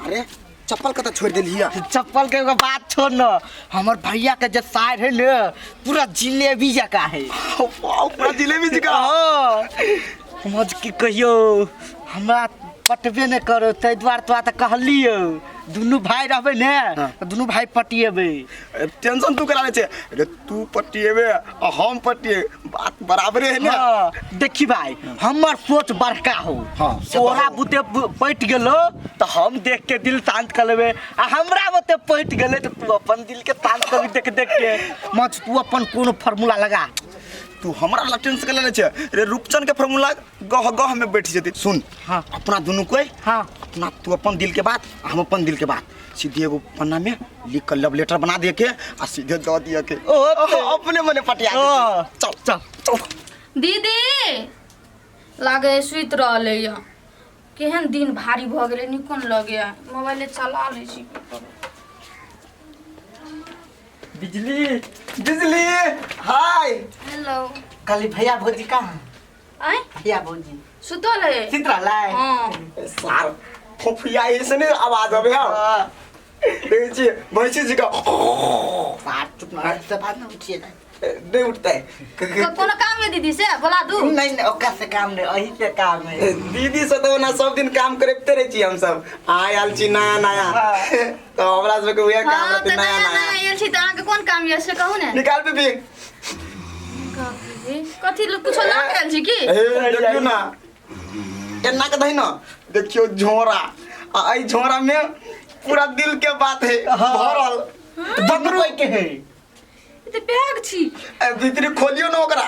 अरे चप्पल कतऽ छोड़ि देलियै? चप्पल के एगो बात छोड़ न, हमर भैया के जे साइड है ने पूरा जिलेबी जका है। वाह, पूरा जिलेबी जका। हाँ। हम की कहियो, हमरा पटबे नहि करो, ताहि दुआरे तोरा तऽ कहलियौ दुनू भाय रहबै ने। हाँ। तऽ दुनू भाय पटिएबै। टेंशन तू करा ले छे। अरे तू पटिएबे आ हम पटिए, बात बराबरे है ने। हाँ, देखी भाई, हमर सोच बड़का हो। हाँ, से तो तोरा हो। बुते पटि गेलो तऽ हम देख के दिल शांत कर लेबै, आ हमरा बुते पटि गेलै तऽ तू अपन दिल के शांत कर देख देख के। मच तू अपन कोनो फार्मूला लगा। तू हमरा ला टेंशन कर ले छे। अरे रूपचंद के फार्मूला गह गह में बैठ जेते। सुन। हाँ। अपना दुनू कोई। हाँ। अपना तू अपन दिल के बात, हम अपन दिल के बात सीधे एगो पन्ना में लिख कर लव लेटर बना दे के आ सीधे दऽ दिया के। ओ, अपने मने पटिया ओ। देतै। चल चल चल। दीदी लागे सुति रहलै यऽ, केहन दिन भारी भऽ गेलै, नीको नहि लगैया, मोबाइले चला लै छी, की करू। बिजली। बिजली, हाय। हेलो। कहली भैया भौजी कहाँ? आँय? भैया भौजी सुतल है। सुति रहलै? हाँ। सार फोफिया ऐसे नहीं आवाज अबे है। हाँ। देखै छियै भैंसी जी का। सार चुप ना, से बात ना उठिए ना। नहीं उठता है। कोनो काम है दीदी से बोला दू? नहीं नहीं, ओकरा से काम नहीं, अही से काम है। दीदी से तो ओना सब दिन काम करते रहे छी हम सब, आय आयल छी नया नया। हाँ। तो हमरा सबके उहे काम हाँ रहते तऽ नया नया नया। नया आयल छी तऽ अहाँके कोन काम यऽ से कहू ने। निकाल बीबी। कथी कुछो लऽ के आयल छी की? ए देखियौ ना, एना के दही ना, देखियौ झोरा, आ एहि झोरा में पूरा दिल के बात है भरल। बकरू के है। ई तऽ बैग छी। ए, भीतरी खोलियौ ना ओकरा।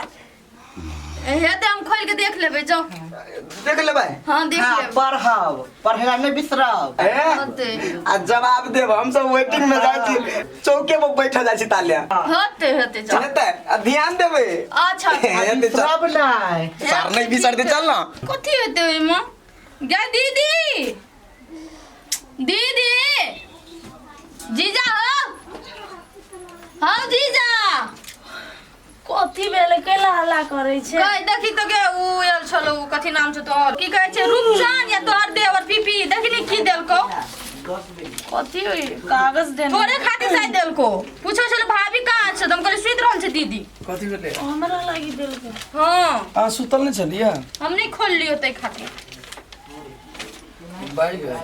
हे तऽ हम खोलि के देख लेबै, जाउ। देख लेबै? हाँ देख हाँ लेबै। पढ़ब, पढ़ला नहीं बिसरब। ए, होतै। आ जवाब देब, हम सब वेटिंग में जाइ छी, चौके पर बैठल जाइ छी तालिया। होतै होतै, जाउ। हेतै, आ ध्यान देबै। अच्छा। हेतै, चल। बिसरब नहीं। सार नहीं बिसरतै, चल ना। कथी हेतै ओहिमे? गे दीदी, दीदी, जीजा हो, हौ जीजा। कथी भेलै, कैला हल्ला करै छै? गई देखी तो गे, उ आयल छलो, उ कथी नाम छौ तोहर, की कहै छै, रूपचान या तोहर देवर पीपी, देखनी की देलको? कथी होई कागज देने? तोरे खातिर शायद देलको। पूछो छलो भाभी कहाँ छै, त हम कहली सुति रहल छै दीदी। कथी भेलै? हमरा लागि देलको? हाँ। अहाँ सुतल नहि छलियै? हम नहीं खोल लियो तै खातिर। बाई गए।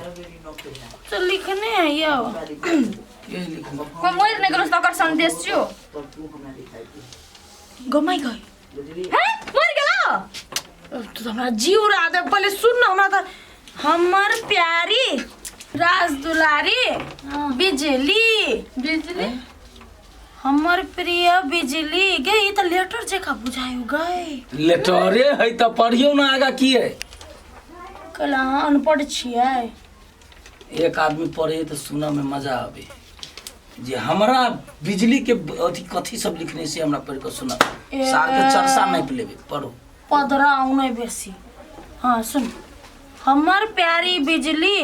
तो लिखने है यौ। के लिखने? कोई मरि नहि गेलो त ओकर संदेश छियो। गमाइ गई। हैं, मरि गेलो? तू तो हमरा जी उड़ा दे। पहले सुन ना, हमरा तो हमर प्यारी राज दुलारी बिजली। बिजली? हमर प्रिय बिजली गे, ई तऽ लेटर जकाँ बुझायो गए। लेटरे है तऽ पढ़ियौ ना, आगा की है? कल अहाँ अनपढ़ छियै। एक आदमी पढ़े तऽ सुनऽ में मजा आबे। जे हमरा बिजली के अथी कथी सब लिखने से हमरा पढ़ि कऽ सुना। सार के चर्चा नापि लेबै, पढ़ू। पदरा नहि बेसी। हाँ सुन, हमर प्यारी बिजली,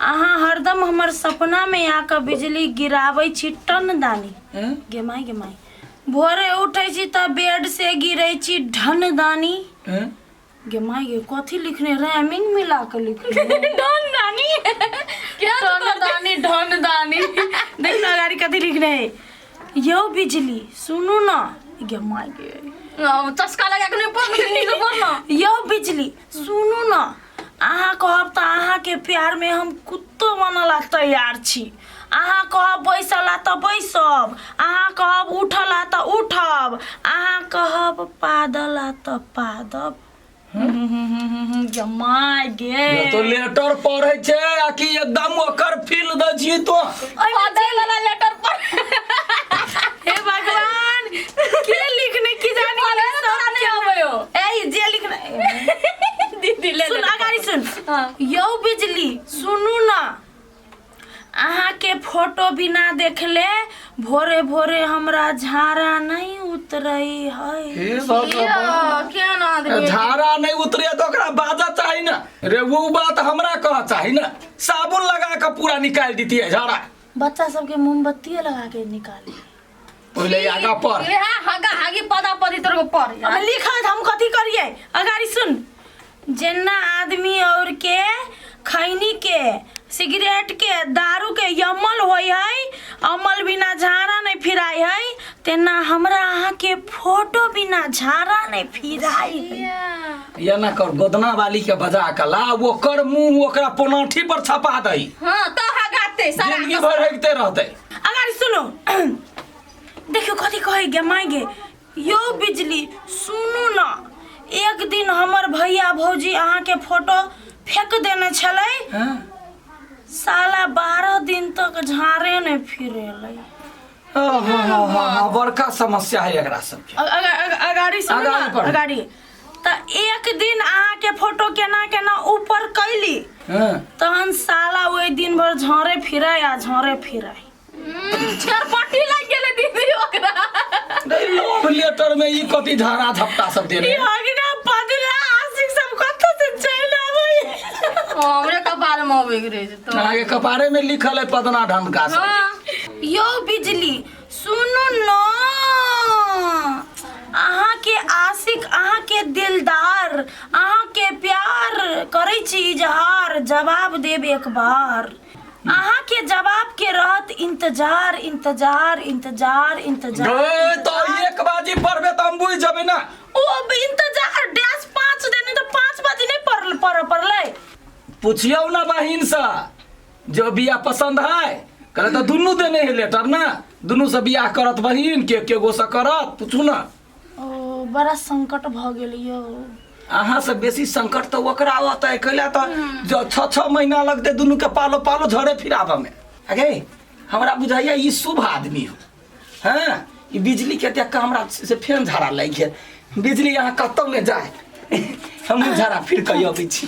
अहाँ हरदम हमर सपना में आके बिजली गिराबै छी टन दानी। हैं? गे माय गे माय, भोरे उठै छी तऽ बेड से गिरै छी ढन दानी। हैं? गे माय गे, कथी लिखने, राइमिंग मिला के लिखने। डन नानी क्या? ढन दानी, ढन दानी। देख ना गाड़ी कथी लिखने है। यौ बिजली सुनू ना, गे माय गे। चस्का लगा के नहीं पढ़, नीक पढ़ ना। यौ बिजली सुनू ना, अहाँ कहब तऽ अहाँके प्यारमे हम कुत्तो बनला तैयार छी। अहाँ कहब बैसला तऽ बैसब, अहाँ कहब उठला तऽ उठब, अहाँ कहब पादला तऽ पादब। माय गे। ये तो लेटर पढ़ै छै आ कि एकदम ओकर फील दै छी तो। पढ़े वाला लेटर पर। हे भगवान, के लिखने की जानी पढ़े गेलै तोरा सब। नहीं आबैयो। ए जे लिखने। दीदी ले सुन ले। अगाड़ी सुन। हाँ। यौ बिजली सुनू ना, अहाँके फोटो बिना देखले भोरे भोरे हमरा झाड़ा नहीं उतरै है। हे भगवान। केहन आदमी। झाड़ा नहीं उतरे तो ओकरा बाजा चाही ना रे, वो बात हमरा कह चाही ना, साबुन लगा के पूरा निकाल देती है झाड़ा। बच्चा सबके मोमबत्ती लगा के निकाली। पहले आगा पर। ए हागा हागी पदा पदी तोर को पढ़। अब लिखा हम कथी करिए? अगाड़ी सुन, जेना आदमी और के खैनी के सिगरेट के दारू के यमल होय है, अमल बिना झाड़ा नहीं फिराई है, तेना हमरा अहाँ के फोटो बिना झाड़ा नहीं फिराई है। या ना कर गोदना वाली के बजा के ला ओकर मुंह ओकरा पोनाठी पर छपा दही। हाँ तो हगाते सारा जिंदगी भर हेगते रहते। अगाडि सुनो, देखियो कथी कहै गे माय गे। यो बिजली सुनू न, एक दिन हमर भैया भौजी अहाँ के फोटो फेंक देने छलै। हाँ? साला 12 दिन तक झाड़े नहीं फिरेलै। हाँ, बड़का समस्या है एकरा सबके। अगाडि सुनू न, अगाडि पढ़ू। अगाडि त एक दिन अहाँ के फोटो केना केना ऊपर कैली। हाँ। तहन साला ओहि दिन भर झाड़े फिराय आ झाड़े फिराय। छरपटी लागि गेलै दीदी ओकरा। नहीं लव लेटर में ई कथी झाड़ा झपटा सब देने। ई हगिना पदला आशिक सब कतौ से चलि आबै। हमरे कपार में अबै रहे छै तो। अहाँके कपारे में लिखल है पदना ढनका सब। हाँ। यो बिजली सुनू न, अहाँ के आशिक, अहाँ के दिलदार, अहाँ के प्यार करै छी इजहार, जवाब देब एक बार। अहाँ के जवाब के रहत इंतजार इंतजार इंतजार इंतजार। गए तो एक बाजी पढ़बे त हम बुझ जेबै ना। ओ इंतजार डैश 5 देने तो 5 बाजी नहीं पढ़ पढ़ पड़लै। पूछियौ ना बहिन से जो बियाह पसंद है, कहले तो दुनू देने है लेटर ना, दुनू से बियाह करत बहिन के के गो से करत, पूछू ना। ओ बड़ा संकट भ गेल यो। अहाँ से बेसी संकट तो ओकरा होतै, कैला तो जो 6-6 महीना लगतै दुनू के पालो पालो झड़े फिराबऽ में। अगे हमरा बुझाइया ई शुभ आदमी हो। हाँ, ई बिजली के देख के हमरा से फेन झाड़ा लागि गेल। बिजली यहाँ कतौ ने जाए, हमहूँ झाड़ा फिर के अबै छी।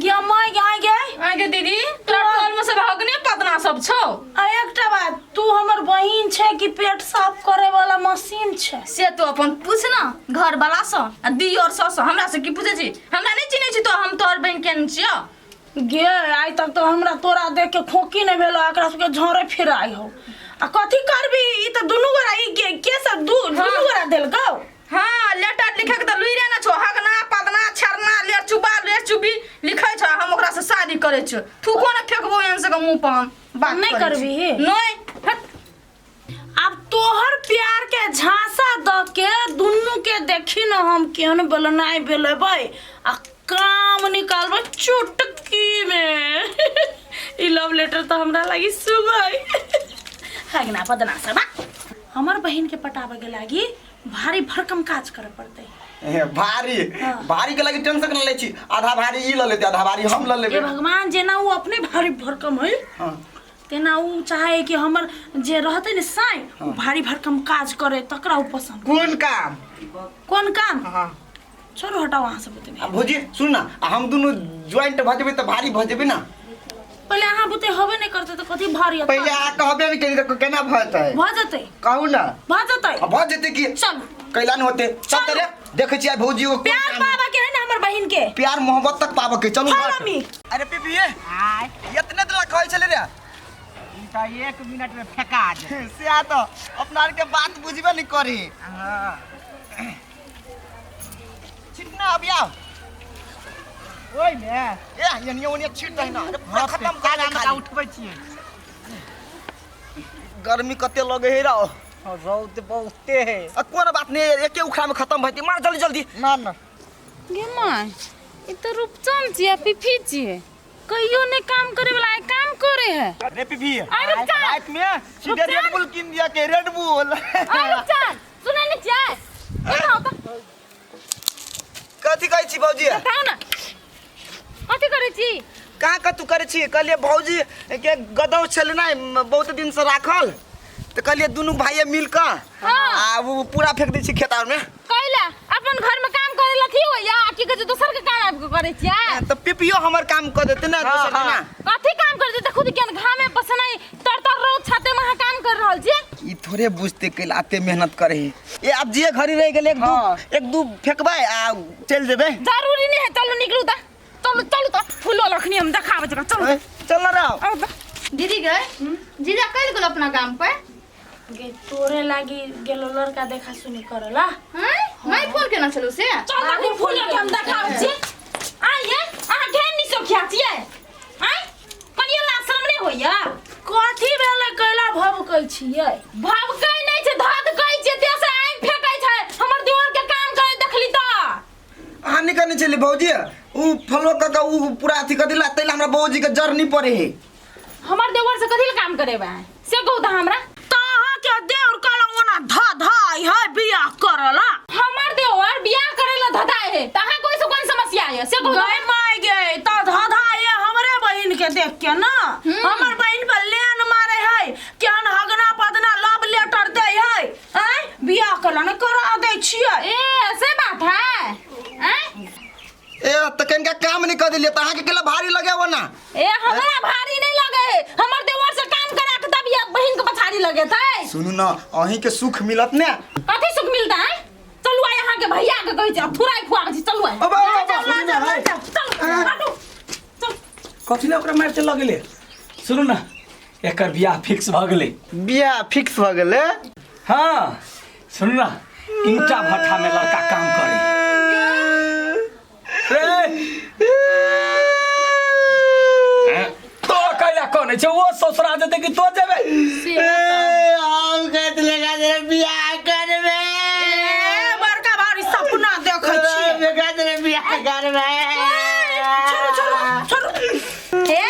गे my गे गे आगे दीदी तोरा टोल में सब हगने पदना सब छौ। आ एकटा बात, तू हमर बहिन छै कि पेट साफ करे वाला मशीन छै? से तू अपन पूछ ना घर वाला से आ दियर से, हमरा से की पूछे छी? हमरा नहीं चिन्है छी तो हम तोहर बहिन केहन छियौ। गे आइ तक तो हमरा तोरा देख के खोकी नहीं भेलो, एकरा सबके झोरे फिराई हो। आ कथी करबी, ई त दुनू गोरा ई के, के सब दुनू गोरा देलकौ। हाँ लेटर लिखे के त लुइरे न छौ, हगना पदना छरना लेर चुबा लेर चुबी लिखै छौ। हम ओकरा से शादी करै छियौ, थूको न फेकबो एहन से के मुंह पर हम बात नहीं करै छी। करबी? नहीं। हट। आब तोहर प्यार के झांसा द के दुनू के देखी न हम केहन बेलनाइ बेलेबै आ काम निकालबै चुटकी में। ई लव लेटर तो हमरा लागी शुभ है। हगना पदना सब हमर बहिन के पटाबे के लागी भारी भरकम काज करे पड़तै। भारी भारी के लागी टेंशन न लै छी, आधा भारी ई ल लेतै आधा भारी हम ल लेबै। हे भगवान, जेना उ अपने भारी भरकम है। हाँ। तेना उ चाहे कि हमर जे रहतै ने साई। हाँ। भारी भरकम काज करे तकरा उ पसंद। कोन काम? कोन काम? हाँ। छोड़ो हटाओ अहाँ सब बुते। आ भौजी सुन ना, हम दुनू ज्वाइंट भ जेबै त भारी भ जेबै ना। पहिले अहाँ बुते होबे नहीं करते तो कथी भारी होतै? पहिले अहाँ कहबे नहीं केली त केना भ जेतै? भ जेतै। कहू ना। भ जेतै। भ जेतै की? चल कैला न होते। चल रे, देखै छी भौजी ओ प्यार पाबा के है ना हमर बहिन के, प्यार मोहब्बत तक पाबा के। चलू बात। अरे पीपी इतने दिन कहै छले रे, ई त 1 मिनट में फेका जे। से आ तो अपना के बात बुझबे नहीं करी। हां छिटना अभी आओ ओइ में ए यनियो ओनियो छिट दही ना। अरे पूरा खत्म कर दे खाली। उठबै छियै। गर्मी कते लगे है रो, रौद बहुते है। आ कोन बात नहीं, एके उखड़ा में खत्म भइते। मार जल्दी जल्दी। ना ना गे my, ई त रूपचंद छियै पीफी छियै, कहियो नहीं काम करे वाला काम करे है। अरे पीफी अरे रूपचंद, रात में सीधे रेड बुल किन दिया के, रेड बुल। अरे रूपचंद सुनै नहीं छियै? बताओ त कथी कहै छी भौजी? बताओ ना कथी करै छी? कहाँ कतू करै छी? कहलियै भौजी के गदौ छलै ना बहुत दिन से राखल, तो कहलियै दुनू भाइये मिल के आ वो पूरा फेंक दै छी खेतार में। कैला अपन घर में काम करे ला थी होया की कहै छै दोसर के काम आबि के करै छियै? त पिपियो हमर काम क देते ना दोसर के ना। कथी काम कर देते? खुद के घामे पसनाई तर तर रौद छाते में अहाँ काम कर रहल छियै। ई थोड़े बुझते कैला एते मेहनत करे है। ए अब जे घड़ी रह गेल एक दू फेंकबै आ चल जेबै। जरूरी नहीं है, चलू निकलू त, चलू चलू त फूलो लखनी हम देखाबै छी, चलू चल ना रहो। दीदी गए जीजा कल गेल अपना काम पर? गे तोरे लागी गेलो लड़का देखा सुनी करला। हैं मैं फोन केना छलौ से? चल तखनी फूल के हम देखाबै छी। आइ ये अहाँ केहन नि सोखिया छियै? आइ कनिया ला शरम होइया? कथी भेलै कैला भभकै छियै? भभकै नहि छै, धधकै छै, तेसे आगि फेकै छै। हमर देवर के काम करे देखली तऽ। अहाँ नहि कहने छलियै भौजी उ फलो कऽ के उ पूरा अथी कऽ देला, ताहि लए हमरा भौजी के जर नहि पड़े है। हमर देवर से कथी लए काम करेबै से कहू तऽ हमरा। तऽ अहाँके देवर कहलहुँ ओना ध धाइ है बियाह करला। हमर देवर बियाह करे ला धधाय है तऽ अहाँके ओहिसँ कोन समस्या है से कहू तऽ। गय माय गे, तऽ धधाइ है हमरे बहिन के देख के ना। हमर बहिन पर लेन मारे है, केहन हगना पदना लव लेटर दै है। आँय बियाह करला ने करा दै छियै। ए से बात है? आँय? ए तऽ कनिका काम नहि कऽ देलियै तऽ अहाँके केला भारी लगे ओना? ए हमरा भारी नहीं लगे है, हमर देवर से काम करा के तब ये बहिन के पछाड़ी लगे थे। सुनू ना, अहीं के सुख मिलत ने। कथी सुख मिलता है? चलू आइ अहाँ के भैया के कहै छी थुराई खुआबै छी, चलू आइ। अब, अब, अब, सुनू ना, है। चलू हटू, चलू। कथी लए ओकरा मारि लऽ गेलै? सुनू ना, एकर बियाह फिक्स भऽ गेलै। बियाह फिक्स भऽ गेलै? हाँ सुनू ना, ईंटा भट्ठा में लड़का काम करे। रे तो कैला कने छै, ओ ससुरा जेतै कि तो जेबै? हम कहत लेगा जे बियाह करबे। ए बड़का भारी सपना देखै छियै। कहत रे बियाह करबे। छोड़ू छोड़ू छोड़ू। ए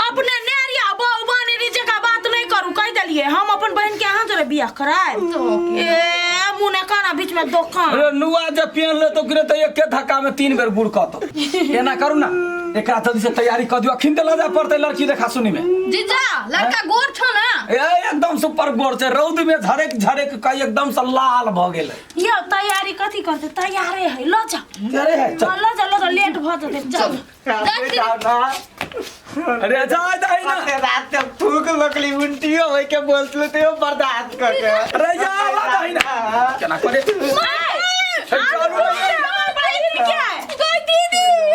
अपने नेरिया बहु बनी रही जका बात नहीं करू, कह देलिए हम अपन बहन के अहाँ जरे बियाह कराए। ए मुने काना बीच में दोकान। अरे नुआ जे पेन ले तो गिरे तो एके धक्का में 3 बेर गुड़कत। एना करू ना, एकरा जल्दी से तैयारी कर दियो, अखिन ते लऽ जाय पड़तै लड़की देखा सुनी में। जीजा लड़का गोर छौ ना? ए एकदम सुपर गोर छै, रौद में झरेक झरेक के एकदम से लाल भ गेलै। यो तैयारी कथी करते? तैयारे है, ल जा। तैयारे है, चल। हाँ, ल जा, ल जा, लेट भ जेतै, चल। अरे जा जा ना। रात में थूक लगली उल्टियो होय के बोलतलो ते बर्दाश्त कर के। अरे जा ला दही ना। केना करे?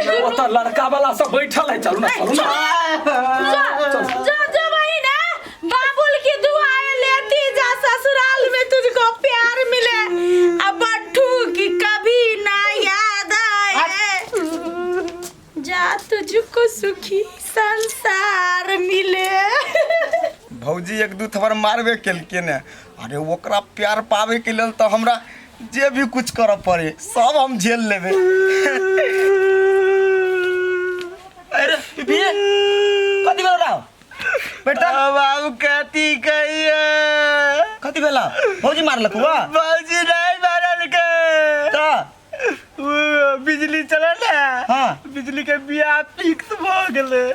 ओ तो लड़का वाला सब बैठल है, चलू ना चलू ना। जा जा बहिन, बाबुल की दुआएं लेती जा, ससुराल में तुझको प्यार मिले, अब बट्ठू की कभी ना याद आए, जा तुझको सुखी संसार मिले। भौजी एक दू थप्पड़ मारबे केलकै ने। अरे ओकरा प्यार पावे के लेल तऽ हमरा जे भी कुछ करऽ पड़े सब हम झेल लेबै। अरे पिपी कथी भेल राव? बेटा बाबू कथी कहिए? कथी भेल? भौजी मारलक हुआ? भौजी नहीं मारलकै। तऽ बिजली चलल है। हाँ। बिजली के बियाह फिक्स भ गेलै।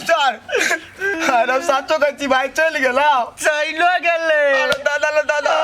सर अरे साचो कहै छी भाई चलि गेल। चलियो गेलै। अरे दादा ले दादा।